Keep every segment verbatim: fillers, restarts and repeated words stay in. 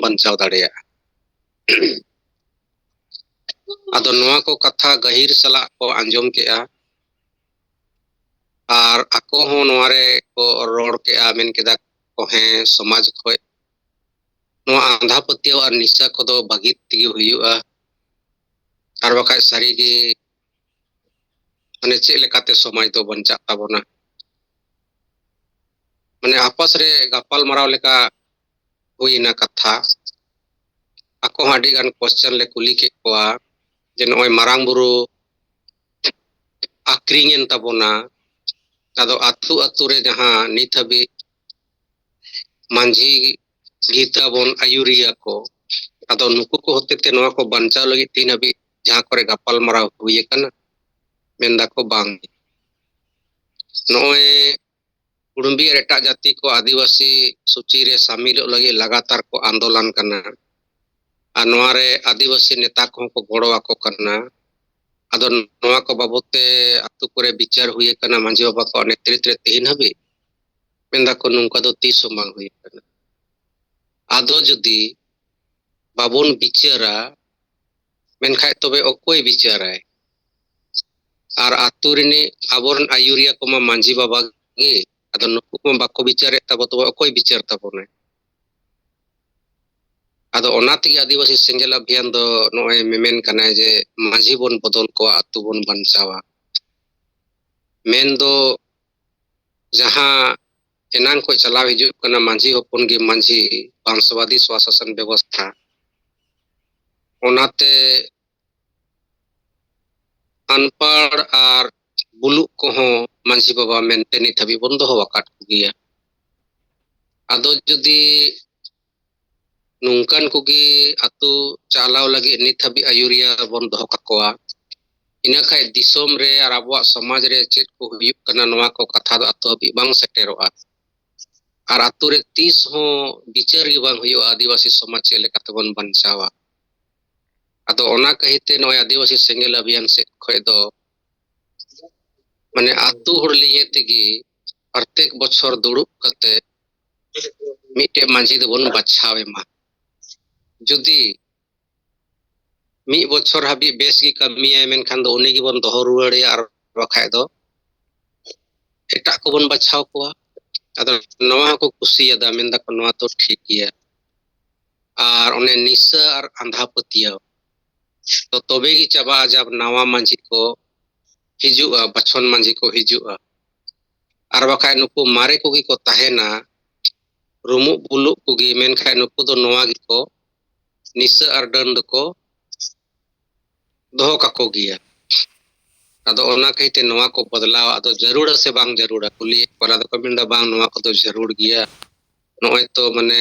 ᱵᱟᱧᱪᱟᱣ ᱫᱟᱲᱮᱭᱟᱜᱼᱟ᱾ ᱟᱫᱚ ᱱᱚᱣᱟ ᱠᱚ ᱠᱟᱛᱷᱟ ᱜᱟᱹᱦᱤᱨ ᱥᱟᱞᱟᱜ ᱠᱚ ᱟᱸᱡᱚᱢ ᱠᱮᱜᱼᱟ᱾ ᱟᱨ ᱟᱠᱚ ᱦᱚᱸ ᱱᱚᱣᱟ ᱨᱮ ᱠᱚ ᱨᱚᱲ ᱠᱮᱜᱼᱟ, ᱢᱮᱱ ᱠᱮᱫᱟ ᱠᱚ, "ᱦᱮᱸ, ᱥᱚᱢᱟᱡᱽ ᱠᱷᱚᱡ ᱱᱚᱣᱟ ᱟᱸᱫᱷᱟ ᱯᱟᱹᱛᱭᱟᱹᱣ ᱟᱨ ᱱᱤᱥᱟ ᱠᱚᱫᱚ ᱵᱟᱹᱜᱤ ᱛᱮᱜᱮ ᱦᱩᱭᱩᱜᱼᱟ, ᱟᱨ ᱵᱟᱠᱷᱟᱡ ᱥᱟᱹᱨᱤ ᱜᱮ, ᱢᱟᱱᱮ, ᱪᱮᱫ ᱞᱮᱠᱟᱛᱮ ᱥᱚᱢᱟᱡᱽ ᱫᱚ ᱵᱟᱧᱪᱟᱜ ᱛᱟᱵᱚᱱᱟ?" ᱢᱟᱱᱮ, ᱟᱯᱟᱥ ᱨᱮ ᱜᱟᱯᱟᱞ ᱢᱟᱨᱟᱣ ᱞᱮᱠᱟ ᱦᱩᱭᱱᱟ ᱠᱟᱛᱷᱟ᱾ ᱟᱠᱚ ᱦᱚᱸ ᱟᱹᱰᱤ ᱜᱟᱱ question ᱞᱮ ᱠᱩᱞᱤ ᱠᱮᱫ ᱠᱚᱣᱟ ᱡᱮ ᱱᱚᱜᱼᱚᱭ ᱢᱟᱨᱟᱝ ᱵᱩᱨᱩ ᱟᱠᱷᱨᱤᱧᱮᱱ ᱛᱟᱵᱚᱱᱟ, ᱟᱫᱚ ᱟᱹᱛᱩ ᱟᱹᱛᱩ ᱨᱮ ᱡᱟᱦᱟᱸ ᱱᱤᱛ ᱦᱟᱹᱵᱤᱡ ᱢᱟᱹᱡᱷᱤ ᱜᱮ ᱛᱟᱵᱚᱱ ᱟᱹᱭᱩᱨᱤᱭᱟᱹ ᱠᱚ, ᱟᱫᱚ ᱱᱩᱠᱩ ᱠᱚ ᱦᱚᱛᱮ ᱛᱮ ᱱᱚᱣᱟ ᱠᱚ ᱵᱟᱧᱪᱟᱣ ᱞᱟᱹᱜᱤᱫ ᱛᱤᱱ ᱦᱟᱹᱵᱤᱡ ᱡᱟᱦᱟᱸ ᱠᱚᱨᱮ ᱜᱟᱯᱟᱞ ᱢᱟᱨᱟᱣ ᱦᱩᱭ ᱟᱠᱟᱱᱟ? ᱢᱮᱱ ᱫᱟᱠᱚ ᱵᱟᱝ᱾ ᱱᱚᱜᱼᱚᱭ ᱠᱩᱲᱩᱢᱵᱤ ᱟᱨ ᱮᱴᱟᱜ ᱡᱟᱹᱛᱤ ᱠᱚ ᱟᱹᱫᱤᱵᱟᱹᱥᱤ ᱥᱩᱪᱤ ᱨᱮ ᱥᱟᱢᱤᱞᱚᱜ ᱞᱟᱹᱜᱤᱫ ᱞᱟᱜᱟᱛᱟᱨ ᱠᱚ ᱟᱱᱫᱳᱞᱚᱱ ᱠᱟᱱᱟ᱾ ᱟᱨ ᱱᱚᱣᱟ ᱨᱮ ᱟᱹᱫᱤᱵᱟᱹᱥᱤ ᱱᱮᱛᱟ ᱠᱚᱦᱚᱸ ᱠᱚ ᱜᱚᱲᱚ ᱟᱠᱚ ᱠᱟᱱᱟ᱾ ᱟᱫᱚ ᱱᱚᱣᱟ ᱠᱚ ᱵᱟᱵᱚᱛ ᱛᱮ ᱟᱹᱛᱩ ᱠᱚᱨᱮ ᱵᱤᱪᱟᱹᱨ ᱦᱩᱭ ᱟᱠᱟᱱᱟ ᱢᱟᱹᱡᱷᱤ ᱵᱟᱵᱟ ᱠᱚᱣᱟᱜ ᱱᱮᱛᱨᱤᱛ ᱨᱮ ᱛᱮᱦᱮᱧ ᱦᱟᱹᱵᱤᱡ? ᱢᱮᱱ ᱫᱟᱠᱚ ᱱᱚᱝᱠᱟ ᱫᱚ ᱛᱤᱥ ᱦᱚᱸ ᱵᱟᱝ ᱦᱩᱭ ᱟᱠᱟᱱᱟ᱾ ᱟᱫᱚ ᱡᱩᱫᱤ ᱵᱟᱵᱚᱱ ᱵᱤᱪᱟᱹᱨᱟ, ᱢᱮᱱᱠᱷᱟᱡ ᱛᱚᱵᱮ ᱚᱠᱚᱭ ᱵᱤᱪᱟᱹᱨᱟᱭ? ᱟᱨ ᱟᱹᱛᱩ ᱨᱤᱱᱤᱡ ᱟᱵᱚᱨᱮᱱ ᱟᱹᱭᱩᱨᱤᱭᱟᱹ ᱠᱚᱢᱟ ᱢᱟᱹᱡᱷᱤ ᱵᱟᱵᱟ ᱜᱮ, ᱟᱫᱚ ᱱᱩᱠᱩ ᱠᱚᱢᱟ ᱵᱟᱠᱚ ᱵᱤᱪᱟᱹᱨᱮᱫ ᱛᱟᱵᱚ, ᱛᱚᱵᱮ ᱚᱠᱚᱭ ᱵᱤᱪᱟᱹᱨ ᱛᱟᱵᱚᱱᱟᱭ? ᱟᱫᱚ ᱚᱱᱟ ᱛᱮᱜᱮ ᱟᱹᱫᱤᱵᱟᱹᱥᱤ ᱥᱮᱸᱜᱮᱞ ᱚᱵᱷᱤᱭᱟᱱ ᱫᱚ ᱱᱚᱜᱼᱚᱭ ᱢᱮᱢᱮᱱ ᱠᱟᱱᱟᱭ ᱡᱮ ᱢᱟᱹᱡᱷᱤ ᱵᱚᱱ ᱵᱚᱫᱚᱞ ᱠᱚᱣᱟ, ᱟᱹᱛᱩ ᱵᱚᱱ ᱵᱟᱧᱪᱟᱣᱟ᱾ ᱢᱮᱱ ᱫᱚ ᱡᱟᱦᱟᱸ ᱮᱱᱟᱝ ᱠᱷᱚᱱ ᱪᱟᱞᱟᱣ ᱦᱤᱡᱩᱜ ᱠᱟᱱᱟ, ᱢᱟᱹᱡᱷᱤ ᱦᱚᱯᱚᱱ ᱜᱮ ᱢᱟᱹᱡᱷᱤ, ᱵᱚᱝᱥᱚᱵᱟᱫᱤ ᱥᱚᱥᱟᱥᱚᱱ ᱵᱮᱵᱚᱥᱛᱷᱟ, ᱚᱱᱟᱛᱮ ᱟᱱᱯᱟᱲ ᱟᱨ ᱵᱩᱞᱩᱜ ᱠᱚᱦᱚᱸ ᱢᱟᱹᱡᱷᱤ ᱵᱟᱵᱟ ᱢᱮᱱᱛᱮ ᱱᱤᱛ ᱦᱟᱹᱵᱤᱡ ᱵᱚᱱ ᱫᱚᱦᱚ ᱟᱠᱟᱫ ᱠᱚᱜᱮᱭᱟ᱾ ᱟᱫᱚ ᱡᱩᱫᱤ ᱱᱚᱝᱠᱟᱱ ᱠᱚᱜᱮ ᱟᱹᱛᱩ ᱪᱟᱞᱟᱣ ᱞᱟᱹᱜᱤᱫ ᱱᱤᱛ ᱦᱟᱹᱵᱤᱡ ᱟᱹᱭᱩᱨᱤᱭᱟᱹ ᱵᱚᱱ ᱫᱚᱦᱚ ᱠᱟᱠᱚᱣᱟ, ᱤᱱᱟᱹ ᱠᱷᱟᱡ ᱫᱤᱥᱚᱢ ᱨᱮ ᱟᱨ ᱟᱵᱚᱣᱟᱜ ᱥᱚᱢᱟᱡᱽ ᱨᱮ ᱪᱮᱫ ᱠᱚ ᱦᱩᱭᱩᱜ ᱠᱟᱱᱟ, ᱱᱚᱣᱟ ᱠᱚ ᱠᱟᱛᱷᱟ ᱫᱚ ᱟᱹᱛᱩ ᱦᱟᱹᱵᱤᱡ ᱵᱟᱝ ᱥᱮᱴᱮᱨᱚᱜᱼᱟ᱾ ᱟᱨ ᱟᱹᱛᱩ ᱨᱮ ᱛᱤᱥ ᱦᱚᱸ ᱵᱤᱪᱟᱹᱨ ᱜᱮ ᱵᱟᱝ ᱦᱩᱭᱩᱜᱼᱟ, ᱟᱹᱫᱤᱵᱟᱹᱥᱤ ᱥᱚᱢᱟᱡᱽ ᱪᱮᱫ ᱞᱮᱠᱟ ᱛᱮᱵᱚᱱ ᱵᱟᱧᱪᱟᱣᱟ᱾ ᱟᱫᱚ ᱚᱱᱟ ᱠᱷᱟᱹᱛᱤᱨ ᱛᱮ ᱱᱚᱜᱼᱚᱭ ᱟᱹᱫᱤᱵᱟᱹᱥᱤ ᱥᱮᱸᱜᱮᱞ ᱚᱵᱷᱤᱭᱟᱱ ᱥᱮᱫ ᱠᱷᱚᱡ ᱫᱚ, ᱢᱟᱱᱮ, ᱟᱹᱛᱩ ᱦᱚᱲ ᱞᱟᱹᱜᱤᱫ ᱛᱮᱜᱮ ᱯᱨᱚᱛᱮᱠ ᱵᱚᱪᱷᱚᱨ ᱫᱩᱲᱩᱵ ᱠᱟᱛᱮ ᱢᱤᱫᱴᱮᱡ ᱢᱟᱹᱡᱷᱤ ᱫᱚᱵᱚᱱ ᱵᱟᱪᱷᱟᱣ ᱮᱢᱟ᱾ ᱡᱩᱫᱤ ᱢᱤᱫ ᱵᱚᱪᱷᱚᱨ ᱦᱟᱹᱵᱤᱡ ᱵᱮᱥ ᱜᱮ ᱠᱟᱹᱢᱤᱭᱟᱭ, ᱢᱮᱱᱠᱷᱟᱱ ᱫᱚ ᱩᱱᱤ ᱜᱮᱵᱚᱱ ᱫᱚᱦᱚ ᱨᱩᱣᱟᱹᱲᱮᱭᱟ, ᱟᱨ ᱵᱟᱠᱷᱟᱡ ᱫᱚ ᱮᱴᱟᱜ ᱠᱚᱵᱚᱱ ᱵᱟᱪᱷᱟᱣ ᱠᱚᱣᱟ᱾ ᱟᱫᱚ ᱱᱚᱣᱟ ᱦᱚᱸᱠᱚ ᱠᱩᱥᱤᱭᱟᱫᱟ, ᱢᱮᱱᱫᱟᱠᱚ ᱱᱚᱣᱟ ᱫᱚ ᱴᱷᱤᱠ ᱜᱮᱭᱟ᱾ ᱟᱨ ᱚᱱᱮ ᱱᱤᱥᱟᱹ ᱟᱨ ᱟᱸᱫᱷᱟ ᱯᱟᱹᱛᱭᱟᱹᱣ ᱫᱚ ᱛᱚᱵᱮ ᱜᱮ ᱪᱟᱵᱟᱜᱼᱟ, ᱡᱟᱵ ᱱᱟᱣᱟ ᱢᱟᱹᱡᱷᱤ ᱠᱚ ᱦᱤᱡᱩᱜᱼᱟ, ᱵᱟᱪᱷᱚᱱ ᱢᱟᱹᱡᱷᱤ ᱠᱚ ᱦᱤᱡᱩᱜᱼᱟ᱾ ᱟᱨ ᱵᱟᱠᱷᱟᱡ ᱱᱩᱠᱩ ᱢᱟᱨᱮ ᱠᱚᱜᱮ ᱠᱚ ᱛᱟᱦᱮᱱᱟ, ᱨᱩᱢᱩᱜ ᱵᱩᱞᱩᱜ ᱠᱚᱜᱮ, ᱢᱮᱱᱠᱷᱟᱡ ᱱᱩᱠᱩ ᱫᱚ ᱱᱚᱣᱟ ᱜᱮᱠᱚ ᱱᱤᱥᱟᱹ ᱟᱨ ᱰᱟᱹᱱ ᱫᱚᱠᱚ ᱫᱚᱦᱚ ᱠᱟᱠᱚ ᱜᱮᱭᱟ᱾ ᱟᱫᱚ ᱚᱱᱟ ᱠᱷᱟᱹᱛᱤᱨ ᱛᱮ ᱱᱚᱣᱟ ᱠᱚ ᱵᱚᱫᱞᱟᱣ ᱟᱫᱚ ᱡᱟᱹᱨᱩᱲᱟ ᱥᱮ ᱵᱟᱝ ᱡᱟᱹᱨᱩᱲᱟ? ᱠᱩᱞᱤᱭᱮᱫ ᱠᱚᱣᱟ, ᱟᱫᱚ ᱠᱚ ᱢᱮᱱᱫᱟ, "ᱵᱟᱝ, ᱱᱚᱣᱟ ᱠᱚᱫᱚ ᱡᱟᱹᱨᱩᱲ ᱜᱮᱭᱟ᱾ ᱱᱚᱜᱼᱚᱭ ᱛᱚ ᱢᱟᱱᱮ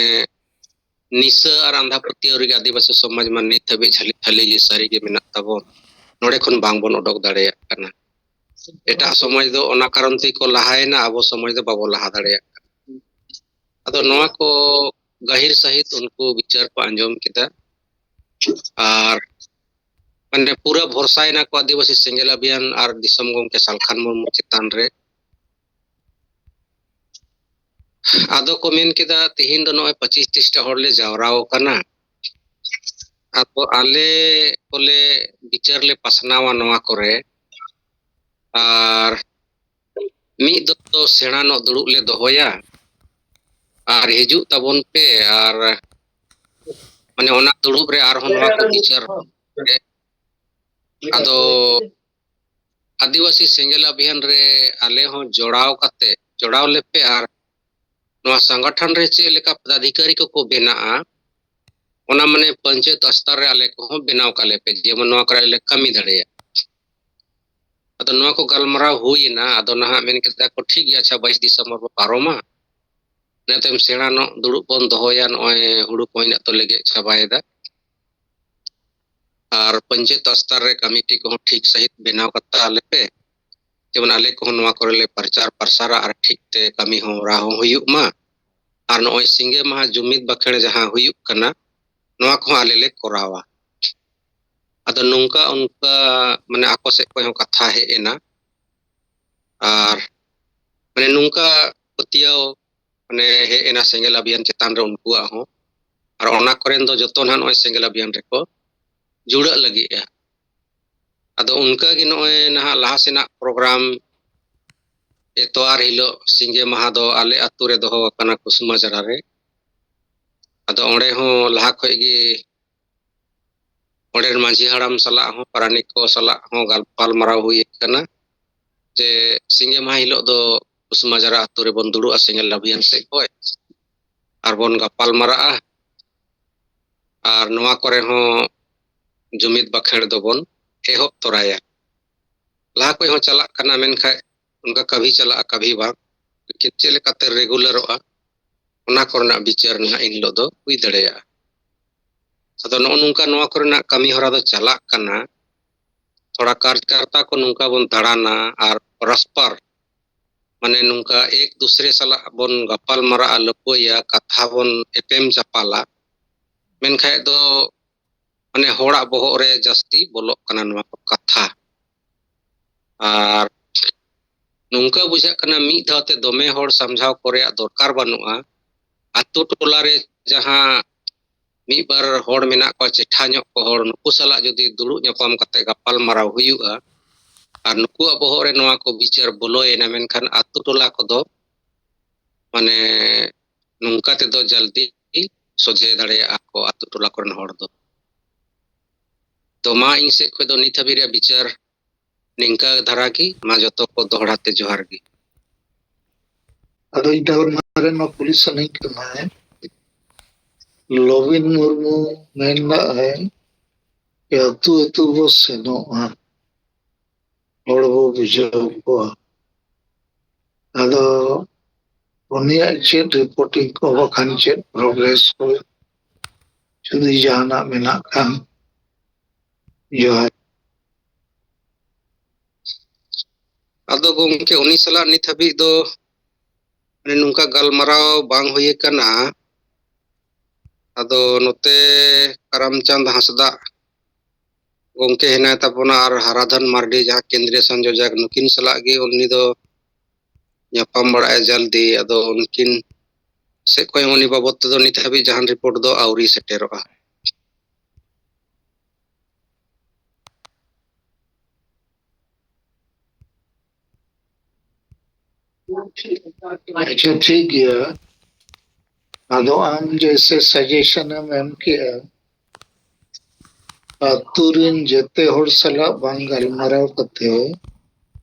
ᱱᱤᱥᱟᱹ ᱟᱨ ᱟᱸᱫᱷᱟ ᱯᱟᱹᱛᱭᱟᱹᱣ ᱨᱮᱜᱮ ᱟᱹᱫᱤᱵᱟᱹᱥᱤ ᱥᱚᱢᱟᱡᱽ ᱢᱟ ᱱᱤᱛ ᱦᱟᱹᱵᱤᱡ ᱡᱷᱟᱹᱞᱤ ᱛᱷᱟᱹᱞᱤ ᱜᱮ ᱥᱟᱹᱨᱤ ᱜᱮ ᱢᱮᱱᱟᱜ ᱛᱟᱵᱚᱱ᱾ ᱱᱚᱰᱮ ᱠᱷᱚᱱ ᱵᱟᱝ ᱵᱚᱱ ᱚᱰᱚᱠ ᱫᱟᱲᱮᱭᱟᱜ ᱠᱟᱱᱟ᱾ ᱮᱴᱟᱜ ᱥᱚᱢᱟᱡᱽ ᱫᱚ ᱚᱱᱟ ᱠᱟᱨᱚᱱ ᱛᱮᱜᱮ ᱠᱚ ᱞᱟᱦᱟᱭᱮᱱᱟ, ᱟᱵᱚ ᱥᱚᱢᱟᱡᱽ ᱫᱚ ᱵᱟᱵᱚ ᱞᱟᱦᱟ ᱫᱟᱲᱮᱭᱟᱜ ᱠᱟᱱᱟ᱾" ᱟᱫᱚ ᱱᱚᱣᱟ ᱠᱚ ᱜᱟᱹᱦᱤᱨ ᱥᱟᱹᱦᱤᱡ ᱩᱱᱠᱩ ᱵᱤᱪᱟᱹᱨ ᱠᱚ ᱟᱸᱡᱚᱢ ᱠᱮᱫᱟ᱾ ᱟᱨ ᱢᱟᱱᱮ ᱯᱩᱨᱟᱹ ᱵᱷᱚᱨᱥᱟᱭᱮᱱᱟ ᱠᱚ ᱟᱹᱫᱤᱵᱟᱹᱥᱤ ᱥᱮᱸᱜᱮᱞ ᱟᱵᱷᱤᱭᱟᱱ ᱟᱨ ᱫᱤᱥᱚᱢ ᱜᱚᱢᱠᱮ ᱥᱟᱞᱠᱷᱟᱱ ᱢᱩᱨᱢᱩ ᱪᱮᱛᱟᱱ ᱨᱮ᱾ ᱟᱫᱚ ᱠᱚ ᱢᱮᱱ ᱠᱮᱫᱟ, "ᱛᱤᱦᱤᱧ ᱫᱚ ᱱᱚᱜᱼᱚᱭ ᱯᱚᱸᱪᱤᱥ ᱛᱤᱨᱤᱥ ᱴᱟ ᱦᱚᱲ ᱞᱮ ᱡᱟᱣᱨᱟ ᱟᱠᱟᱱᱟ, ᱟᱫᱚ ᱟᱞᱮ ᱠᱚᱞᱮ ᱵᱤᱪᱟᱹᱨ ᱞᱮ ᱯᱟᱥᱱᱟᱣᱟ ᱱᱚᱣᱟ ᱠᱚᱨᱮ, ᱟᱨ ᱢᱤᱫ ᱫᱚ ᱥᱮᱬᱟ ᱧᱚᱜ ᱫᱩᱲᱩᱵ ᱞᱮ ᱫᱚᱦᱚᱭᱟ, ᱟᱨ ᱦᱤᱡᱩᱜ ᱛᱟᱵᱚᱱ ᱯᱮ, ᱟᱨ ᱢᱟᱱᱮ ᱚᱱᱟ ᱫᱩᱲᱩᱵ ᱨᱮ ᱟᱨᱦᱚᱸ ᱱᱚᱣᱟ ᱠᱚ ᱵᱤᱪᱟᱹᱨ ᱨᱮ ᱟᱫᱚ ᱟᱹᱫᱤᱵᱟᱹᱥᱤ ᱥᱮᱸᱜᱮᱞ ᱟᱵᱷᱤᱭᱟᱱ ᱨᱮ ᱟᱞᱮ ᱦᱚᱸ ᱡᱚᱲᱟᱣ ᱠᱟᱛᱮ, ᱡᱚᱲᱟᱣ ᱞᱮᱯᱮ, ᱟᱨ ᱱᱚᱣᱟ ᱥᱚᱝᱜᱚᱴᱷᱚᱱ ᱨᱮ ᱪᱮᱫ ᱞᱮᱠᱟ ᱯᱚᱫᱟᱫᱷᱤᱠᱟᱨᱤ ᱠᱚᱠᱚ ᱵᱮᱱᱟᱜᱼᱟ, ᱚᱱᱟ ᱢᱟᱱᱮ ᱯᱚᱧᱪᱟᱭᱮᱛ ᱥᱛᱚᱨ ᱨᱮ ᱟᱞᱮ ᱠᱚᱦᱚᱸ ᱵᱮᱱᱟᱣ ᱠᱟᱞᱮ ᱯᱮ, ᱡᱮᱢᱚᱱ ᱱᱚᱣᱟ ᱠᱚᱨᱮ ᱞᱮ ᱠᱟᱹᱢᱤ ᱫᱟᱲᱮᱭᱟᱜ᱾" ᱟᱫᱚ ᱱᱚᱣᱟ ᱠᱚ ᱜᱟᱞᱢᱟᱨᱟᱣ ᱦᱩᱭᱮᱱᱟ᱾ ᱟᱫᱚ ᱱᱟᱦᱟᱜ ᱢᱮᱱ ᱠᱮᱫᱟ ᱠᱚ, "ᱴᱷᱤᱠ ᱜᱮᱭᱟ, ᱟᱪᱪᱷᱟ, ᱵᱟᱭᱤᱥ ᱰᱤᱥᱮᱢᱵᱚᱨ ᱵᱚ ᱯᱟᱨᱚᱢᱟ, ᱤᱱᱟᱹ ᱛᱟᱭᱚᱢ ᱥᱮᱬᱟ ᱧᱚᱜ ᱫᱩᱲᱩᱵ ᱵᱚᱱ ᱫᱚᱦᱚᱭᱟ, ᱱᱚᱜᱼᱚᱭ ᱦᱩᱲᱩ ᱠᱚ ᱤᱱᱟᱹᱜ ᱛᱚ ᱞᱮ ᱜᱮᱫ ᱪᱟᱵᱟᱭᱮᱫᱟ, ᱟᱨ ᱯᱚᱧᱪᱟᱭᱮᱛ ᱥᱛᱚᱨ ᱨᱮ ᱠᱚᱢᱤᱴᱤ ᱠᱚᱦᱚᱸ ᱴᱷᱤᱠ ᱥᱟᱺᱦᱤᱡ ᱵᱮᱱᱟᱣ ᱠᱟᱛᱮ ᱟᱞᱮ ᱯᱮ, ᱡᱮᱢᱚᱱ ᱟᱞᱮ ᱠᱚᱦᱚᱸ ᱱᱚᱣᱟ ᱠᱚᱨᱮ ᱞᱮ ᱯᱨᱚᱪᱟᱨ ᱯᱨᱚᱥᱟᱨᱟ ᱟᱨ ᱴᱷᱤᱠ ᱛᱮ ᱠᱟᱹᱢᱤ ᱦᱚᱨᱟ ᱦᱚᱸ ᱦᱩᱭᱩᱜ ᱢᱟ, ᱟᱨ ᱱᱚᱜᱼᱚᱭ ᱥᱤᱸᱜᱮ ᱢᱟᱦᱟ ᱡᱩᱢᱤᱫ ᱵᱟᱠᱷᱮᱲ ᱡᱟᱦᱟᱸ ᱦᱩᱭᱩᱜ ᱠᱟᱱᱟ, ᱱᱚᱣᱟ ᱠᱚᱦᱚᱸ ᱟᱞᱮ ᱞᱮ ᱠᱚᱨᱟᱣᱟ᱾" ᱟᱫᱚ ᱱᱚᱝᱠᱟ ᱚᱱᱠᱟ ᱢᱟᱱᱮ ᱟᱠᱚ ᱥᱮᱫ ᱠᱷᱚᱱ ᱦᱚᱸ ᱠᱟᱛᱷᱟ ᱦᱮᱡ ᱮᱱᱟ, ᱟᱨ ᱢᱟᱱᱮ ᱱᱚᱝᱠᱟ ᱯᱟᱹᱛᱭᱟᱹᱣ ᱢᱟᱱᱮ ᱦᱮᱡ ᱮᱱᱟ ᱥᱮᱸᱜᱮᱞ ᱟᱵᱷᱤᱭᱟᱱ ᱪᱮᱛᱟᱱ ᱨᱮ ᱩᱱᱠᱩᱣᱟᱜ ᱦᱚᱸ᱾ ᱟᱨ ᱚᱱᱟ ᱠᱚᱨᱮᱱ ᱫᱚ ᱡᱚᱛᱚ ᱱᱟᱦᱟᱜ ᱱᱚᱜᱼᱚᱭ ᱥᱮᱸᱜᱮᱞ ᱚᱵᱷᱤᱭᱟᱱ ᱨᱮᱠᱚ ᱡᱩᱲᱟᱹᱜ ᱞᱟᱹᱜᱤᱫᱼᱟ᱾ ᱟᱫᱚ ᱚᱱᱠᱟᱜᱮ ᱱᱚᱜᱼᱚᱭ ᱱᱟᱦᱟᱜ ᱞᱟᱦᱟ ᱥᱮᱱᱟᱜ ᱯᱨᱳᱜᱨᱟᱢ ᱮᱛᱣᱟᱨ ᱦᱤᱞᱳᱜ ᱥᱤᱸᱜᱮ ᱢᱟᱦᱟ ᱫᱚ ᱟᱞᱮ ᱟᱹᱛᱩ ᱨᱮ ᱫᱚᱦᱚ ᱟᱠᱟᱱᱟ ᱠᱩᱥᱩᱢᱟ ᱡᱟᱨᱟ ᱨᱮ᱾ ᱟᱫᱚ ᱚᱸᱰᱮ ᱦᱚᱸ ᱞᱟᱦᱟ ᱠᱷᱚᱡ ᱜᱮ ᱚᱸᱰᱮᱱ ᱢᱟᱹᱡᱷᱤ ᱦᱟᱲᱟᱢ ᱥᱟᱞᱟᱜ ᱦᱚᱸ, ᱯᱟᱨᱟᱱᱤᱠ ᱠᱚ ᱥᱟᱞᱟᱜ ᱦᱚᱸ ᱜᱟᱯᱟᱞᱢᱟᱨᱟᱣ ᱦᱩᱭ ᱟᱠᱟᱱᱟ ᱡᱮ ᱥᱤᱸᱜᱮ ᱢᱟᱦᱟ ᱦᱤᱞᱳᱜ ᱫᱚ ᱠᱩᱥᱩᱢᱟ ᱡᱟᱨᱟ ᱟᱹᱛᱩ ᱨᱮᱵᱚᱱ ᱫᱩᱲᱩᱵᱼᱟ ᱥᱮᱸᱜᱮᱞ ᱚᱵᱷᱤᱭᱟᱱ ᱥᱮᱫ ᱠᱷᱚᱡ, ᱟᱨ ᱵᱚᱱ ᱜᱟᱯᱟᱞ ᱢᱟᱨᱟᱜᱼᱟ᱾ ᱟᱨ ᱱᱚᱣᱟ ᱠᱚᱨᱮ ᱦᱚᱸ ᱡᱩᱢᱤᱫ ᱵᱟᱠᱷᱮᱲ ᱫᱚᱵᱚᱱ ᱮᱦᱚᱵ ᱛᱚᱨᱟᱭᱟ᱾ ᱞᱟᱦᱟ ᱠᱷᱚᱡ ᱦᱚᱸ ᱪᱟᱞᱟᱜ ᱠᱟᱱᱟ, ᱢᱮᱱᱠᱷᱟᱡ ᱚᱱᱠᱟ ᱠᱟᱵᱷᱤ ᱪᱟᱞᱟᱜᱼᱟ, ᱠᱟᱵᱷᱤ ᱵᱟᱝ᱾ ᱞᱮᱠᱤᱱ ᱪᱮᱫ ᱞᱮᱠᱟᱛᱮ ᱨᱮᱜᱩᱞᱟᱨᱚᱜᱼᱟ, ᱚᱱᱟ ᱠᱚᱨᱮᱱᱟᱜ ᱵᱤᱪᱟᱹᱨ ᱱᱟᱦᱟᱜ ᱮᱱ ᱦᱤᱞᱳᱜ ᱫᱚ ᱦᱩᱭ ᱫᱟᱲᱮᱭᱟᱜᱼᱟ᱾ ᱟᱫᱚ ᱱᱚᱜᱼᱚ ᱱᱚᱝᱠᱟ ᱱᱚᱣᱟ ᱠᱚᱨᱮᱱᱟᱜ ᱠᱟᱹᱢᱤ ᱦᱚᱨᱟ ᱫᱚ ᱪᱟᱞᱟᱜ ᱠᱟᱱᱟ᱾ ᱛᱷᱚᱲᱟ ᱠᱟᱨᱡᱽᱠᱟᱨᱛᱟ ᱠᱚ ᱱᱚᱝᱠᱟ ᱵᱚᱱ ᱫᱟᱬᱟᱱᱟ ᱟᱨ ᱯᱚᱨᱚᱥᱯᱚᱨ, ᱢᱟᱱᱮ, ᱱᱚᱝᱠᱟ ᱮᱠ ᱫᱩᱥᱨᱮ ᱥᱟᱞᱟᱜ ᱵᱚᱱ ᱜᱟᱯᱟᱞ ᱢᱟᱨᱟᱜᱼᱟ, ᱞᱟᱹᱯᱟᱹᱭᱟ, ᱠᱟᱛᱷᱟ ᱵᱚᱱ ᱮᱯᱮᱢ ᱪᱟᱯᱟᱞᱟ, ᱢᱮᱱᱠᱷᱟᱡ ᱫᱚ ᱢᱟᱱᱮ ᱦᱚᱲᱟᱜ ᱵᱚᱦᱚᱜ ᱨᱮ ᱡᱟᱹᱥᱛᱤ ᱵᱚᱞᱚᱜ ᱠᱟᱱᱟ ᱱᱚᱣᱟ ᱠᱚ ᱠᱟᱛᱷᱟ᱾ ᱟᱨ ᱱᱚᱝᱠᱟ ᱵᱩᱡᱷᱟᱹᱜ ᱠᱟᱱᱟ ᱢᱤᱫ ᱫᱷᱟᱣ ᱛᱮ ᱫᱚᱢᱮ ᱦᱚᱲ ᱥᱟᱢᱡᱷᱟᱣ ᱠᱚ ᱨᱮᱭᱟᱜ ᱫᱚᱨᱠᱟᱨ ᱵᱟᱹᱱᱩᱜᱼᱟ᱾ ᱟᱛᱳ ᱴᱚᱞᱟ ᱨᱮ ᱡᱟᱦᱟᱸ ᱢᱤᱫ ᱵᱟᱨ ᱦᱚᱲ ᱢᱮᱱᱟᱜ ᱠᱚᱣᱟ, ᱪᱮᱴᱷᱟ ᱧᱚᱜ ᱠᱚ ᱦᱚᱲ, ᱱᱩᱠᱩ ᱥᱟᱞᱟᱜ ᱡᱩᱫᱤ ᱫᱩᱲᱩᱵ ᱧᱟᱯᱟᱢ ᱠᱟᱛᱮ ᱜᱟᱯᱟᱞ ᱢᱟᱨᱟᱣ ᱦᱩᱭᱩᱜᱼᱟ ᱟᱨ ᱱᱩᱠᱩᱣᱟᱜ ᱵᱚᱦᱚᱜ ᱨᱮ ᱱᱚᱣᱟ ᱠᱚ ᱵᱤᱪᱟᱹᱨ ᱵᱚᱞᱚᱭᱮᱱᱟ, ᱢᱮᱱᱠᱷᱟᱱ ᱟᱛᱳ ᱴᱚᱞᱟ ᱠᱚᱫᱚ ᱢᱟᱱᱮ ᱱᱚᱝᱠᱟ ᱛᱮᱫᱚ ᱡᱟᱞᱫᱤ ᱥᱚᱡᱷᱮ ᱫᱟᱲᱮᱭᱟᱜᱼᱟ ᱠᱚ ᱟᱛᱳ ᱴᱚᱞᱟ ᱠᱚᱨᱮᱱ ᱦᱚᱲ ᱫᱚ᱾ ᱛᱚ ᱢᱟ ᱤᱧ ᱥᱮᱫ ᱠᱷᱚᱱ ᱫᱚ ᱱᱤᱛ ᱦᱟᱹᱵᱤᱡ ᱨᱮᱭᱟᱜ ᱵᱤᱪᱟᱹᱨ ᱱᱤᱝᱠᱟ ᱫᱷᱟᱨᱟ ᱜᱮ᱾ ᱢᱟ ᱡᱚᱛᱚ ᱠᱚ ᱫᱚᱦᱲᱟ ᱛᱮ ᱡᱚᱦᱟᱨ ᱜᱮ᱾ ᱟᱫᱚ ᱤᱧ ᱫᱚ ᱢᱟᱨᱮ ᱱᱚᱣᱟ ᱠᱩᱞᱤ ᱥᱟᱱᱟᱧ ᱠᱟᱱᱟ, ᱞᱚᱵᱤᱱ ᱢᱩᱨᱢᱩ ᱢᱮᱱ ᱞᱟᱜᱼᱟᱭ ᱡᱮ ᱟᱹᱛᱩ ᱟᱹᱛᱩ ᱵᱚ ᱥᱮᱱᱚᱜᱼᱟ, ᱦᱚᱲ ᱵᱚ ᱵᱩᱡᱷᱟᱹᱣ ᱠᱚᱣᱟ᱾ ᱟᱫᱚ ᱩᱱᱤᱭᱟᱜ ᱪᱮᱫ ᱨᱤᱯᱳᱨᱴᱤᱝ ᱠᱚ, ᱵᱟᱠᱷᱟᱱ ᱪᱮᱫ ᱯᱨᱚᱜᱨᱮᱥ ᱠᱚ ᱡᱩᱫᱤ ᱡᱟᱦᱟᱱᱟᱜ ᱢᱮᱱᱟᱜ ᱠᱷᱟᱱ? ᱡᱚᱦᱟᱨ᱾ ᱟᱫᱚ ᱜᱚᱢᱠᱮ, ᱩᱱᱤ ᱥᱟᱞᱟᱜ ᱱᱤᱛ ᱦᱟᱹᱵᱤᱡ ᱫᱚ ᱢᱟᱱᱮ ᱱᱚᱝᱠᱟ ᱜᱟᱞᱢᱟᱨᱟᱣ ᱵᱟᱝ ᱦᱩᱭ ᱟᱠᱟᱱᱟ᱾ ᱟᱫᱚ ᱱᱚᱛᱮ ᱠᱟᱨᱟᱢᱪᱟᱸᱫᱽ ᱦᱟᱸᱥᱫᱟᱜ ᱜᱚᱢᱠᱮ ᱦᱮᱱᱟᱭ ᱛᱟᱵᱚᱱᱟ ᱟᱨ ᱦᱟᱨᱟᱫᱷᱚᱱ ᱢᱟᱨᱰᱤ, ᱡᱟᱦᱟᱸ ᱠᱮᱱᱫᱨᱤᱭᱚ ᱥᱚᱝᱡᱳᱡᱚᱠ, ᱱᱩᱠᱤᱱ ᱥᱟᱞᱟᱜ ᱜᱮ ᱩᱱᱤ ᱫᱚ ᱧᱟᱯᱟᱢ ᱵᱟᱲᱟᱜᱼᱟᱭ ᱡᱟᱞᱫᱤ᱾ ᱟᱫᱚ ᱩᱱᱠᱤᱱ ᱥᱮᱫ ᱠᱷᱚᱱ ᱩᱱᱤ ᱵᱟᱵᱚᱫ ᱛᱮᱫᱚ ᱱᱤᱛ ᱦᱟᱹᱵᱤᱡ ᱡᱟᱦᱟᱱ ᱨᱤᱯᱳᱨᱴ ᱫᱚ ᱟᱹᱣᱨᱤ ᱥᱮᱴᱮᱨᱚᱜᱼᱟ᱾ ᱟᱪᱪᱷᱟ, ᱴᱷᱤᱠ ᱜᱮᱭᱟ᱾ ᱟᱫᱚ ᱟᱢ ᱡᱮᱭᱥᱮ ᱥᱟᱡᱮᱥᱚᱱ ᱮᱢ ᱮᱢ ᱠᱮᱜᱼᱟ, ᱟᱹᱛᱩ ᱨᱮᱱ ᱡᱮᱛᱮ ᱦᱚᱲ ᱥᱟᱞᱟᱜ ᱵᱟᱝ ᱜᱟᱞᱢᱟᱨᱟᱣ ᱠᱟᱛᱮ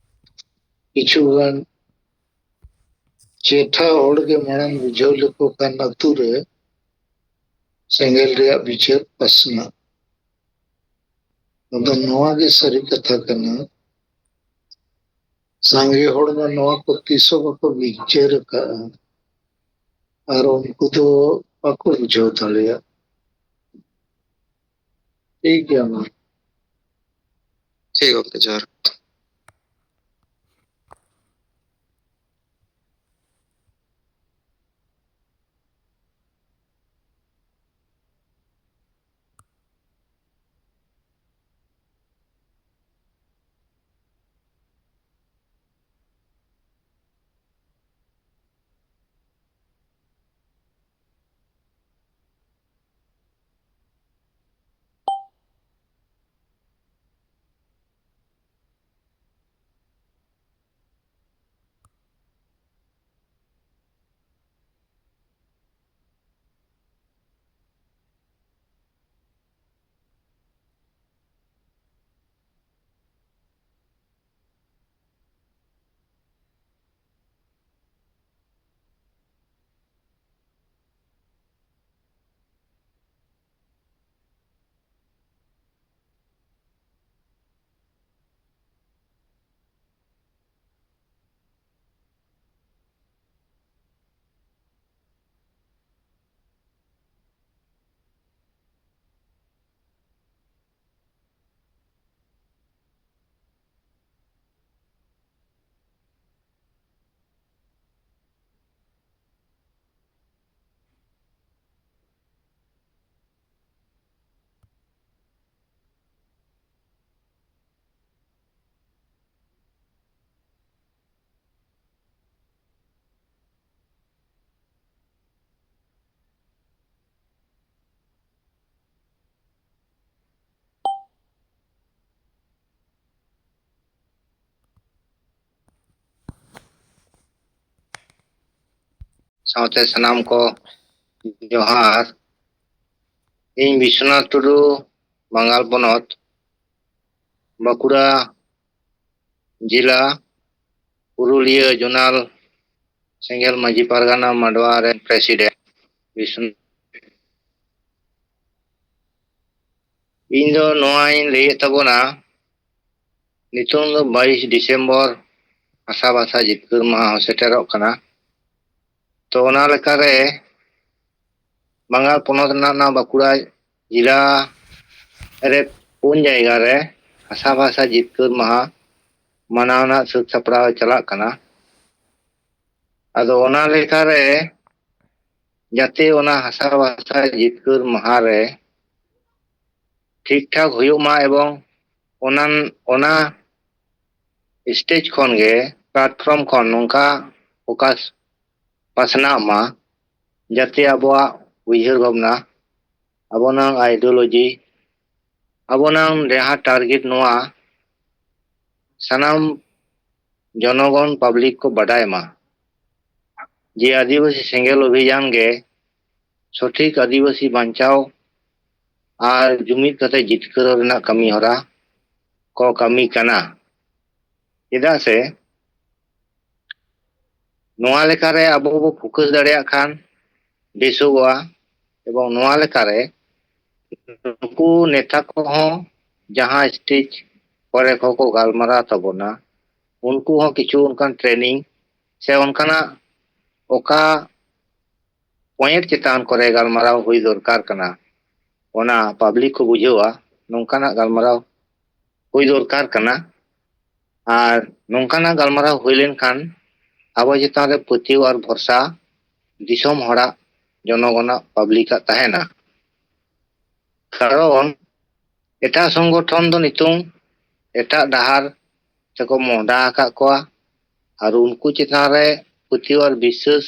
ᱠᱤᱪᱷᱩ ᱜᱟᱱ ᱪᱮᱴᱷᱟ ᱦᱚᱲ ᱜᱮ ᱢᱟᱲᱟᱝ ᱵᱩᱡᱷᱟᱹᱣ ᱞᱮᱠᱚ ᱠᱷᱟᱱ ᱟᱹᱛᱩ ᱨᱮ ᱥᱮᱸᱜᱮᱞ ᱨᱮᱭᱟᱜ ᱵᱤᱪᱟᱹᱨ ᱯᱟᱥᱱᱟᱜ᱾ ᱟᱫᱚ ᱱᱚᱣᱟ ᱜᱮ ᱥᱟᱹᱨᱤ ᱠᱟᱛᱷᱟ ᱠᱟᱱᱟ, ᱥᱟᱸᱜᱮ ᱦᱚᱲ ᱢᱟ ᱱᱚᱣᱟ ᱠᱚ ᱛᱤᱥ ᱦᱚᱸ ᱵᱟᱠᱚ ᱵᱤᱪᱟᱹᱨ ᱟᱠᱟᱫᱼᱟ, ᱟᱨ ᱩᱱᱠᱩ ᱫᱚ ᱵᱟᱠᱚ ᱵᱩᱡᱷᱟᱹᱣ ᱫᱟᱲᱮᱭᱟᱜ᱾ ᱴᱷᱤᱠ ᱜᱮᱭᱟ ᱢᱟ᱾ ᱴᱷᱤᱠ ᱜᱚᱢᱠᱮ, ᱡᱚᱦᱟᱨ᱾ ᱥᱟᱶᱛᱮ ᱥᱟᱱᱟᱢ ᱠᱚ ᱡᱚᱦᱟᱨ᱾ ᱤᱧ ᱵᱤᱥᱣᱚᱱᱟᱛᱷ ᱴᱩᱰᱩ, ᱵᱟᱝᱜᱟᱞ ᱯᱚᱱᱚᱛ, ᱵᱟᱸᱠᱩᱲᱟ ᱡᱮᱞᱟ, ᱯᱩᱨᱩᱞᱤᱭᱟᱹ ᱡᱳᱱᱟᱞ ᱥᱮᱸᱜᱮᱞ ᱢᱟᱹᱡᱷᱤ ᱯᱟᱨᱜᱟᱱᱟ ᱢᱟᱰᱣᱟ ᱨᱮᱱ ᱯᱨᱮᱥᱤᱰᱮᱱᱴ ᱵᱤᱥᱱᱩ᱾ ᱤᱧ ᱫᱚ ᱱᱚᱣᱟᱧ ᱞᱟᱹᱭᱮᱫ ᱛᱟᱵᱚᱱᱟ, ᱱᱤᱛᱚᱝ ᱫᱚ ᱵᱟᱭᱤᱥ ᱰᱤᱥᱮᱢᱵᱚᱨ ᱦᱟᱥᱟ ᱵᱷᱟᱥᱟ ᱡᱤᱛᱠᱟᱹᱨ ᱢᱟᱦᱟ ᱦᱚᱸ ᱥᱮᱴᱮᱨᱚᱜ ᱠᱟᱱᱟ᱾ ᱛᱚ, ᱚᱱᱟ ᱞᱮᱠᱟᱨᱮ ᱵᱟᱝᱜᱟᱞ ᱯᱚᱱᱚᱛ ᱨᱮᱱᱟᱜ ᱱᱚᱣᱟ ᱵᱟᱸᱠᱩᱲᱟ ᱡᱮᱞᱟ ᱨᱮ ᱯᱩᱱ ᱡᱟᱭᱜᱟ ᱨᱮ ᱦᱟᱥᱟ ᱵᱷᱟᱥᱟ ᱡᱤᱛᱠᱟᱹᱨ ᱢᱟᱦᱟ ᱢᱟᱱᱟᱣ ᱨᱮᱱᱟᱜ ᱥᱟᱹᱛ ᱥᱟᱯᱲᱟᱣ ᱪᱟᱞᱟᱜ ᱠᱟᱱᱟ᱾ ᱟᱫᱚ ᱚᱱᱟ ᱞᱮᱠᱟᱨᱮ ᱡᱟᱛᱮ ᱚᱱᱟ ᱦᱟᱥᱟ ᱵᱷᱟᱥᱟ ᱡᱤᱛᱠᱟᱹᱨ ᱢᱟᱦᱟ ᱨᱮ ᱴᱷᱤᱠ ᱴᱷᱟᱠ ᱦᱩᱭᱩᱜ ᱢᱟ ᱮᱵᱚᱝ ᱚᱱᱟ, ᱚᱱᱟ ᱥᱴᱮᱡᱽ ᱠᱷᱚᱱ ᱜᱮ, ᱯᱞᱟᱴᱯᱷᱚᱨᱢ ᱠᱷᱚᱱ ᱱᱚᱝᱠᱟ ᱯᱷᱳᱠᱟᱥ ᱯᱟᱥᱱᱟᱜ ᱢᱟ, ᱡᱟᱛᱮ ᱟᱵᱚᱣᱟᱜ ᱩᱭᱦᱟᱹᱨ ᱵᱷᱟᱵᱽᱱᱟ, ᱟᱵᱚᱱᱟᱝ ᱟᱭᱰᱤᱭᱳᱞᱚᱡᱤ, ᱟᱵᱚᱱᱟᱝ ᱡᱟᱦᱟᱸ ᱴᱟᱨᱜᱮᱴ, ᱱᱚᱣᱟ ᱥᱟᱱᱟᱢ ᱡᱚᱱᱚᱜᱚᱱ, ᱯᱟᱵᱽᱞᱤᱠ ᱠᱚ ᱵᱟᱰᱟᱭ ᱢᱟ ᱡᱮ ᱟᱹᱫᱤᱵᱟᱹᱥᱤ ᱥᱮᱸᱜᱮᱞ ᱚᱵᱷᱤᱡᱟᱱ ᱜᱮ ᱥᱚᱴᱷᱤᱠ ᱟᱹᱫᱤᱵᱟᱹᱥᱤ ᱵᱟᱧᱪᱟᱣ ᱟᱨ ᱡᱩᱢᱤᱫ ᱠᱟᱛᱮ ᱡᱤᱛᱠᱟᱹᱨ ᱨᱮᱱᱟᱜ ᱠᱟᱹᱢᱤ ᱦᱚᱨᱟ ᱠᱚ ᱠᱟᱹᱢᱤ ᱠᱟᱱᱟ᱾ ᱪᱮᱫᱟᱜ ᱥᱮ ᱱᱚᱣᱟ ᱞᱮᱠᱟᱨᱮ ᱟᱵᱚ ᱵᱚ ᱯᱷᱳᱠᱟᱥ ᱫᱟᱲᱮᱭᱟᱜ ᱠᱷᱟᱱ ᱵᱮᱥᱚᱜᱚᱜᱼᱟ᱾ ᱮᱵᱚᱝ ᱱᱚᱣᱟ ᱞᱮᱠᱟᱨᱮ ᱱᱩᱠᱩ ᱱᱮᱛᱟ ᱠᱚᱦᱚᱸ ᱡᱟᱦᱟᱸ ᱥᱴᱮᱡᱽ ᱠᱚᱨᱮ ᱠᱚ, ᱠᱚ ᱜᱟᱞᱢᱟᱨᱟᱣ ᱛᱟᱵᱚᱱᱟ, ᱩᱱᱠᱩ ᱦᱚᱸ ᱠᱤᱪᱷᱩ ᱚᱱᱠᱟᱱ ᱴᱨᱮᱱᱤᱝ ᱥᱮ ᱚᱱᱠᱟᱱᱟᱜ ᱚᱠᱟ ᱯᱚᱭᱮᱱᱴ ᱪᱮᱛᱟᱱ ᱠᱚᱨᱮ ᱜᱟᱞᱢᱟᱨᱟᱣ ᱦᱩᱭ ᱫᱚᱨᱠᱟᱨ ᱠᱟᱱᱟ, ᱚᱱᱟ ᱯᱟᱵᱽᱞᱤᱠ ᱠᱚ ᱵᱩᱡᱷᱟᱹᱣᱟ, ᱱᱚᱝᱠᱟᱱᱟᱜ ᱜᱟᱞᱢᱟᱨᱟᱣ ᱦᱩᱭ ᱫᱚᱨᱠᱟᱨ ᱠᱟᱱᱟ᱾ ᱟᱨ ᱱᱚᱝᱠᱟᱱᱟᱜ ᱜᱟᱞᱢᱟᱨᱟᱣ ᱦᱩᱭ ᱞᱮᱱᱠᱷᱟᱱ ᱟᱵᱚ ᱪᱮᱛᱟᱱ ᱨᱮ ᱯᱟᱹᱛᱭᱟᱹᱣ ᱟᱨ ᱵᱷᱚᱨᱥᱟ ᱫᱤᱥᱚᱢ ᱦᱚᱲᱟᱜ, ᱡᱚᱱᱚᱜᱚᱱᱟᱜ, ᱯᱟᱵᱽᱞᱤᱠᱟᱜ ᱛᱟᱦᱮᱱᱟ᱾ ᱠᱟᱨᱚᱱ ᱮᱴᱟᱜ ᱥᱚᱝᱜᱚᱴᱷᱚᱱ ᱫᱚ ᱱᱤᱛᱚᱝ ᱮᱴᱟᱜ ᱰᱟᱦᱟᱨ ᱛᱮᱠᱚ ᱢᱚᱦᱰᱟ ᱟᱠᱟᱫ ᱠᱚᱣᱟ ᱟᱨ ᱩᱱᱠᱩ ᱪᱮᱛᱟᱱ ᱨᱮ ᱯᱟᱹᱛᱭᱟᱹᱣ ᱟᱨ ᱵᱤᱥᱥᱟᱹᱥ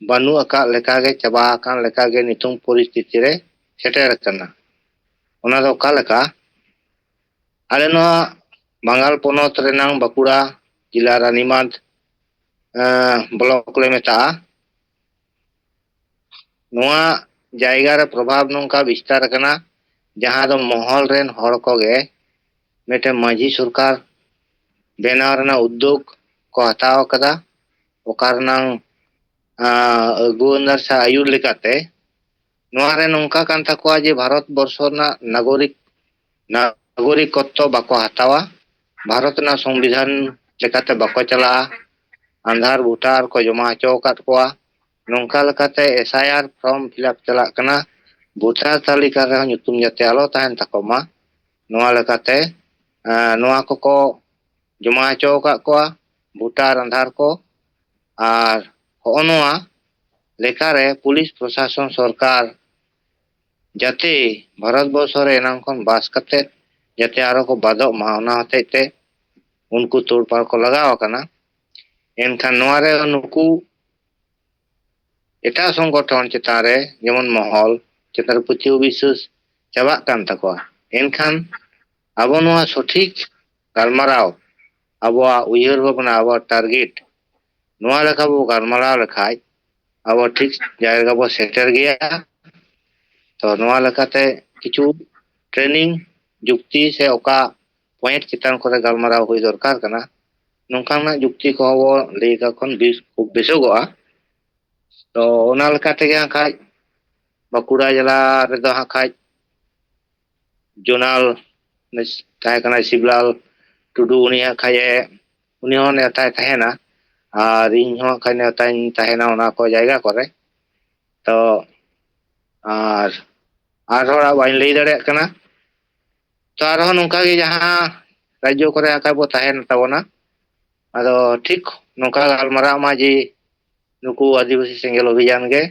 ᱵᱟᱹᱱᱩᱜ ᱟᱠᱟᱫ ᱞᱮᱠᱟᱜᱮ, ᱪᱟᱵᱟ ᱟᱠᱟᱱ ᱞᱮᱠᱟᱜᱮ ᱱᱤᱛᱚᱝ ᱯᱚᱨᱤᱥᱛᱷᱤᱛᱤ ᱨᱮ ᱥᱮᱴᱮᱨ ᱟᱠᱟᱱᱟ᱾ ᱚᱱᱟ ᱫᱚ ᱚᱠᱟ ᱞᱮᱠᱟ? ᱟᱞᱮ ᱱᱚᱣᱟ ᱵᱟᱝᱜᱟᱞ ᱯᱚᱱᱚᱛ ᱨᱮᱱᱟᱝ ᱵᱟᱸᱠᱩᱲᱟ ᱡᱮᱞᱟ ᱨᱟᱱᱤᱵᱟᱸᱫᱷ, ᱮᱸ, ᱵᱞᱚᱠ ᱞᱮ ᱢᱮᱛᱟᱜᱼᱟ᱾ ᱱᱚᱣᱟ ᱡᱟᱭᱜᱟ ᱨᱮ ᱯᱨᱚᱵᱷᱟᱵᱽ ᱱᱚᱝᱠᱟ ᱵᱤᱥᱛᱟᱨ ᱟᱠᱟᱱᱟ, ᱡᱟᱦᱟᱸ ᱫᱚ ᱢᱚᱦᱚᱞ ᱨᱮᱱ ᱦᱚᱲ ᱠᱚᱜᱮ ᱢᱤᱫᱴᱮᱱ ᱢᱟᱹᱡᱷᱤ ᱥᱚᱨᱠᱟᱨ ᱵᱮᱱᱟᱣ ᱨᱮᱱᱟᱜ ᱩᱫᱽᱫᱳᱜᱽ ᱠᱚ ᱦᱟᱛᱟᱣ ᱟᱠᱟᱫᱟ᱾ ᱚᱠᱟ ᱨᱮᱱᱟᱝ, ᱟᱸ, ᱟᱹᱜᱩᱣᱟᱹᱱ ᱥᱮ ᱟᱹᱭᱩᱨ ᱞᱮᱠᱟᱛᱮ ᱱᱚᱣᱟ ᱨᱮ ᱱᱚᱝᱠᱟ ᱠᱟᱱ ᱛᱟᱠᱚᱣᱟ ᱡᱮ ᱵᱷᱟᱨᱚᱛ ᱵᱚᱨᱥᱚ ᱨᱮᱱᱟᱜ ᱱᱟᱜᱚᱨᱤᱠ, ᱱᱟᱜᱚᱨᱤᱠᱚᱛᱛᱚ ᱵᱟᱠᱚ ᱦᱟᱛᱟᱣᱟ, ᱵᱷᱟᱨᱚᱛ ᱨᱮᱱᱟᱜ ᱥᱚᱝᱵᱤᱫᱷᱟᱱ ᱞᱮᱠᱟᱛᱮ ᱵᱟᱠᱚ ᱪᱟᱞᱟᱜᱼᱟ, ᱟᱸᱫᱷᱟᱨ ᱵᱷᱳᱴᱟᱨ ᱠᱚ ᱡᱚᱢᱟ ᱦᱚᱪᱚ ᱟᱠᱟᱫ ᱠᱚᱣᱟ᱾ ᱱᱚᱝᱠᱟ ᱞᱮᱠᱟᱛᱮ S I R form fill ᱪᱟᱞᱟᱜ ᱠᱟᱱᱟ, ᱵᱷᱳᱴᱟᱨ ᱛᱟᱹᱞᱤᱠᱟ ᱨᱮᱦᱚᱸ ᱧᱩᱛᱩᱢ ᱡᱟᱛᱮ ᱟᱞᱚ ᱛᱟᱦᱮᱱ ᱛᱟᱠᱚ ᱢᱟ, ᱱᱚᱣᱟ ᱞᱮᱠᱟᱛᱮ, ᱮᱸ, ᱱᱚᱣᱟ ᱠᱚᱠᱚ ᱡᱚᱢᱟ ᱦᱚᱪᱚ ᱟᱠᱟᱫ ᱠᱚᱣᱟ, ᱵᱷᱳᱴᱟᱨ ᱟᱸᱫᱷᱟᱨ ᱠᱚ᱾ ᱟᱨ ᱦᱚᱸᱜᱼᱚ ᱱᱚᱣᱟ ᱞᱮᱠᱟᱨᱮ ᱯᱩᱞᱤᱥ ᱯᱨᱚᱥᱟᱥᱚᱱ ᱥᱚᱨᱠᱟᱨ ᱡᱟᱛᱮ ᱵᱷᱟᱨᱚᱛ ᱵᱚᱨᱥᱚ ᱨᱮ ᱮᱱᱟᱝ ᱠᱷᱚᱱ ᱵᱟᱥ ᱠᱟᱛᱮ ᱡᱟᱛᱮ ᱟᱨᱚ ᱠᱚ ᱵᱟᱫᱚᱜ ᱢᱟ, ᱚᱱᱟ ᱦᱚᱛᱮᱡ ᱛᱮ ᱩᱱᱠᱩ ᱛᱳᱲᱯᱟᱲ ᱠᱚ ᱞᱟᱜᱟᱣ ᱟᱠᱟᱱᱟ᱾ ᱮᱱᱠᱷᱟᱱ ᱱᱚᱣᱟ ᱨᱮ ᱱᱩᱠᱩ ᱮᱴᱟᱜ ᱥᱚᱝᱜᱚᱴᱷᱚᱱ ᱪᱮᱛᱟᱱ ᱨᱮ, ᱡᱮᱢᱚᱱ ᱢᱚᱦᱚᱞ ᱪᱮᱛᱟᱱ ᱨᱮ ᱯᱟᱹᱛᱭᱟᱹᱣ ᱵᱤᱥᱣᱟᱹᱥ ᱪᱟᱵᱟᱜ ᱠᱟᱱ ᱛᱟᱠᱚᱣᱟ᱾ ᱮᱱᱠᱷᱟᱱ ᱟᱵᱚ ᱱᱚᱣᱟ ᱥᱚᱴᱷᱤᱠ ᱜᱟᱞᱢᱟᱨᱟᱣ, ᱟᱵᱚᱣᱟᱜ ᱩᱭᱦᱟᱹᱨ ᱵᱷᱟᱵᱽᱱᱟ, ᱟᱵᱚᱣᱟᱜ ᱴᱟᱨᱜᱮᱴ, ᱱᱚᱣᱟ ᱞᱮᱠᱟ ᱵᱚ ᱜᱟᱞᱢᱟᱨᱟᱣ ᱞᱮᱠᱷᱟᱡ ᱟᱵᱚ ᱴᱷᱤᱠ ᱡᱟᱭᱜᱟ ᱵᱚ ᱥᱮᱴᱮᱨ ᱜᱮᱭᱟ᱾ ᱛᱚ ᱱᱚᱣᱟ ᱞᱮᱠᱟᱛᱮ ᱠᱤᱪᱷᱩ ᱴᱨᱮᱱᱤᱝ, ᱡᱩᱠᱛᱤ ᱥᱮ ᱚᱠᱟ ᱯᱚᱭᱮᱱᱴ ᱪᱮᱛᱟᱱ ᱠᱚᱨᱮ ᱜᱟᱞᱢᱟᱨᱟᱣ ᱦᱩᱭ ᱫᱚᱨᱠᱟᱨ ᱠᱟᱱᱟ, ᱱᱚᱝᱠᱟᱱᱟᱜ ᱡᱩᱠᱛᱤ ᱠᱚᱦᱚᱸ ᱵᱚ ᱞᱟᱹᱭ ᱠᱟᱜ ᱠᱷᱟᱱ ᱵᱮᱥ, ᱠᱷᱩᱵ ᱵᱮᱥᱚᱜᱚᱜᱼᱟ᱾ ᱛᱚ ᱚᱱᱟ ᱞᱮᱠᱟ ᱛᱮᱜᱮ ᱦᱟᱸᱜ ᱠᱷᱟᱡ ᱵᱟᱸᱠᱩᱲᱟ ᱡᱮᱞᱟ ᱨᱮᱫᱚ ᱦᱟᱸᱜ ᱠᱷᱟᱡ ᱡᱳᱱᱟᱞ ᱛᱟᱦᱮᱸ ᱠᱟᱱᱟᱭ ᱥᱤᱵᱽᱞᱟᱞ ᱴᱩᱰᱩ, ᱩᱱᱤ ᱦᱟᱸᱜ ᱠᱷᱟᱡ ᱮ, ᱩᱱᱤ ᱦᱚᱸ ᱱᱮᱣᱛᱟᱭ ᱛᱟᱦᱮᱱᱟ, ᱟᱨ ᱤᱧ ᱦᱚᱸ ᱦᱟᱸᱜ ᱠᱷᱟᱡ ᱱᱮᱣᱛᱟᱧ ᱛᱟᱦᱮᱱᱟ ᱚᱱᱟ ᱠᱚ ᱡᱟᱭᱜᱟ ᱠᱚᱨᱮ᱾ ᱛᱚ ᱟᱨ ᱟᱨ ᱦᱚᱲᱟᱜ ᱵᱟᱹᱧ ᱞᱟᱹᱭ ᱫᱟᱲᱮᱭᱟᱜ ᱠᱟᱱᱟ᱾ ᱛᱚ ᱟᱨᱦᱚᱸ ᱱᱚᱝᱠᱟ ᱜᱮ ᱡᱟᱦᱟᱸ ᱨᱟᱡᱽᱡᱚ ᱠᱚᱨᱮ ᱦᱟᱸᱜ ᱠᱷᱟᱡ ᱵᱚ ᱛᱟᱦᱮᱱ ᱛᱟᱵᱚᱱᱟ, ᱟᱫᱚ ᱴᱷᱤᱠ ᱱᱚᱝᱠᱟ ᱜᱟᱞᱢᱟᱨᱟᱜ ᱢᱟ ᱡᱮ ᱱᱩᱠᱩ ᱟᱹᱫᱤᱵᱟᱹᱥᱤ ᱥᱮᱸᱜᱮᱞ ᱚᱵᱷᱤᱡᱟᱱ ᱜᱮ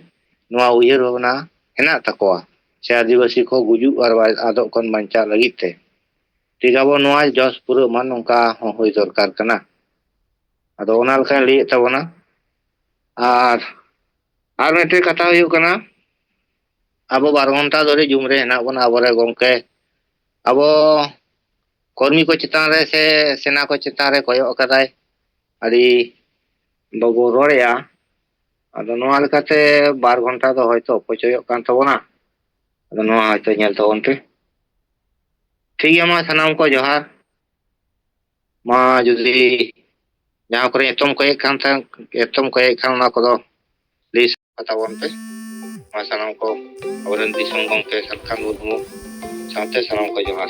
ᱱᱚᱣᱟ ᱩᱭᱦᱟᱹᱨ ᱵᱷᱟᱵᱽᱱᱟ ᱦᱮᱱᱟᱜ ᱛᱟᱠᱚᱣᱟ, ᱥᱮ ᱟᱹᱫᱤᱵᱟᱹᱥᱤ ᱠᱚ ᱜᱩᱡᱩᱜ ᱟᱨ ᱵᱟᱭ ᱟᱫᱚᱜ ᱠᱷᱚᱱ ᱵᱟᱧᱪᱟᱜ ᱞᱟᱹᱜᱤᱫ ᱛᱮ᱾ ᱴᱷᱤᱠ ᱟᱵᱚ ᱱᱚᱣᱟ ᱡᱚᱥ ᱯᱩᱨᱟᱹᱜ ᱢᱟ, ᱱᱚᱝᱠᱟ ᱦᱚᱸ ᱦᱩᱭ ᱫᱚᱨᱠᱟᱨ ᱠᱟᱱᱟ᱾ ᱟᱫᱚ ᱚᱱᱟ ᱞᱮᱠᱟᱧ ᱞᱟᱹᱭᱮᱫ ᱛᱟᱵᱚᱱᱟ᱾ ᱟᱨ, ᱟᱨ ᱢᱤᱫᱴᱮᱱ ᱠᱟᱛᱷᱟ ᱦᱩᱭᱩᱜ ᱠᱟᱱᱟ, ᱟᱵᱚ ᱵᱟᱨ ᱜᱷᱚᱱᱴᱟ ᱫᱷᱚᱨᱮ ᱡᱩᱢ ᱨᱮ ᱦᱮᱱᱟᱜ ᱵᱚᱱᱟ, ᱟᱵᱚᱨᱮ ᱜᱚᱢᱠᱮ, ᱟᱵᱚ ᱠᱚᱨᱢᱤ ᱠᱚ ᱪᱮᱛᱟᱱ ᱨᱮ ᱥᱮ ᱥᱮᱱᱟ ᱠᱚ ᱪᱮᱛᱟᱱ ᱨᱮ ᱠᱚᱭᱚᱜ ᱟᱠᱟᱫᱟᱭ᱾ ᱟᱹᱰᱤ ᱵᱟᱵᱚ ᱨᱚᱲᱮᱜᱼᱟ, ᱟᱫᱚ ᱱᱚᱣᱟ ᱞᱮᱠᱟᱛᱮ ᱵᱟᱨ ᱜᱷᱚᱱᱴᱟ ᱫᱚ ᱦᱚᱭᱛᱚ ᱚᱯᱚᱪᱚᱭᱚᱜ ᱠᱟᱱ ᱛᱟᱵᱚᱱᱟ᱾ ᱟᱫᱚ ᱱᱚᱣᱟ ᱦᱚᱭᱛᱚ ᱧᱮᱞ ᱛᱟᱵᱚᱱ ᱯᱮ᱾ ᱴᱷᱤᱠ ᱜᱮᱭᱟ, ᱢᱟ ᱥᱟᱱᱟᱢ ᱠᱚ ᱡᱚᱦᱟᱨ᱾ ᱢᱟ ᱡᱩᱫᱤ ᱡᱟᱦᱟᱸ ᱠᱚᱨᱮ ᱮᱛᱚᱢ ᱠᱚᱭᱮᱜ ᱠᱟᱱ ᱛᱟᱦᱮᱸ, ᱮᱛᱚᱢ ᱠᱚᱭᱮᱜ ᱠᱷᱟᱱ ᱚᱱᱟ ᱠᱚᱫᱚ ᱞᱟᱹᱭ ᱥᱟᱯᱷᱟ ᱛᱟᱵᱚᱱ ᱯᱮ᱾ ᱢᱟ ᱥᱟᱱᱟᱢ ᱠᱚ ᱟᱵᱚᱨᱮᱱ ᱫᱤᱥᱚᱢ ᱜᱚᱢᱠᱮ ᱥᱟᱞᱠᱷᱟᱱ ᱢᱩᱨᱢᱩ ᱥᱟᱶᱛᱮ ᱥᱟᱱᱟᱢ ᱠᱚ ᱡᱚᱦᱟᱨ᱾